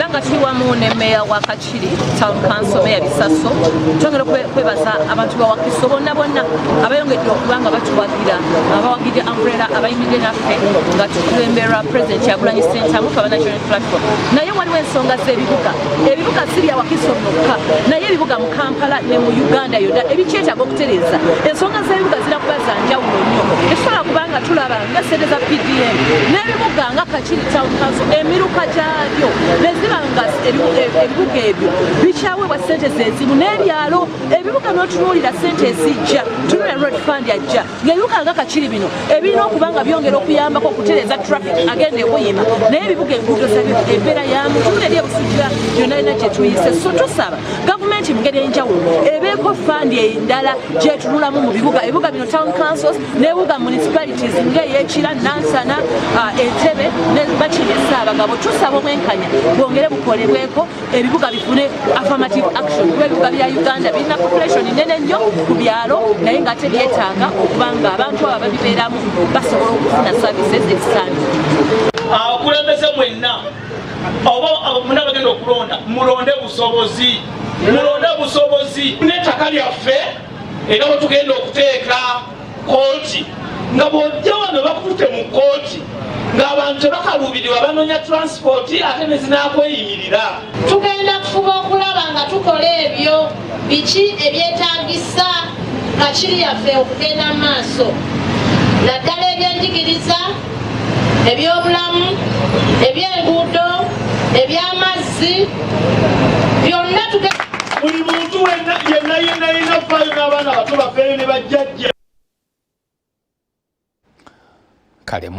Era nga tuli wamu ne meeya wa Kakiri Town Council, Meeya Bisaso, twongera okwebaza abantu ba Wakiso bonna bonna abayongedde okuba nga batuwagira, abawagidde Umbrella, abayimiridde naffe nga tukulemberwa President Kyagulanyi Ssentamu, fe aba National Platform. Naye waliwo ensonga z'ebibuga. Ebibuga si bya Wakiso byokka, naye ebibuga mu Kampala ne mu Uganda yonna ebikyetaaga okutereeza. Ensonga z'ebibuga zirina kuba za njawulo nnyo. Tetusobola kubanga tulaba nga sente za PDM n'ebibuga nga Kakiri Town Council, emiruka gyabyo neziba nga ebibuga ebyo bikyaweebwa sente zezimu n'ebyalo. Ebibuga n'otunuulira sente ezijja, tunulira road fund ajja, ng'ebibuga nga Kakiri bino ebirina okuba nga byongera okuyambako okutereeza traffic agenda ekuyima, naye ebibuga enguudo zabyo embeera yamu. Tunula eri ebusujja yonna yina kyetuyise. So tusaba gavumenti mu ngeri enjawulo ebeeko fund endala gyetunulamu mu bibuga, ebibuga bino, town councils n'ebibuga, municipalities ng'eyekira, Nansana, Entebe ne Bakiri, Ssaabagabo. Tusaba obwenkanya bwongere bukolebweko, ebibuga bifune affirmative action, kuba ebibuga bya Uganda birina population nene nnyo ku byalo, naye nga ate byetaaga okuba nga abantu abo ababibeeramu basobola okufuna services ezisaanidde. Abakulembeze mwenna oba muna bagenda okulonda, mulonde busobozi, mulonde busobozi n'ettaka lyaffe. Era bwe tugenda okuteeka kooti, nga bw'ojja wano bakutute mu kooti, ng'abantu tebakaluubirirwa, banoonya transport ate ne zinakweyimirira. Tugenda kufuba okulaba nga tukola ebyo biki ebyetaagisa Kakiri yaffe okugenda mu maaso, naddala ebyenjigiriza, ebyobulamu, ebyenguudo, ebyamazzi, byonna. Buli muntu wenna yenna yenna yenna faayo n'abaana bato bafeeyo ne bajjajja. Kale.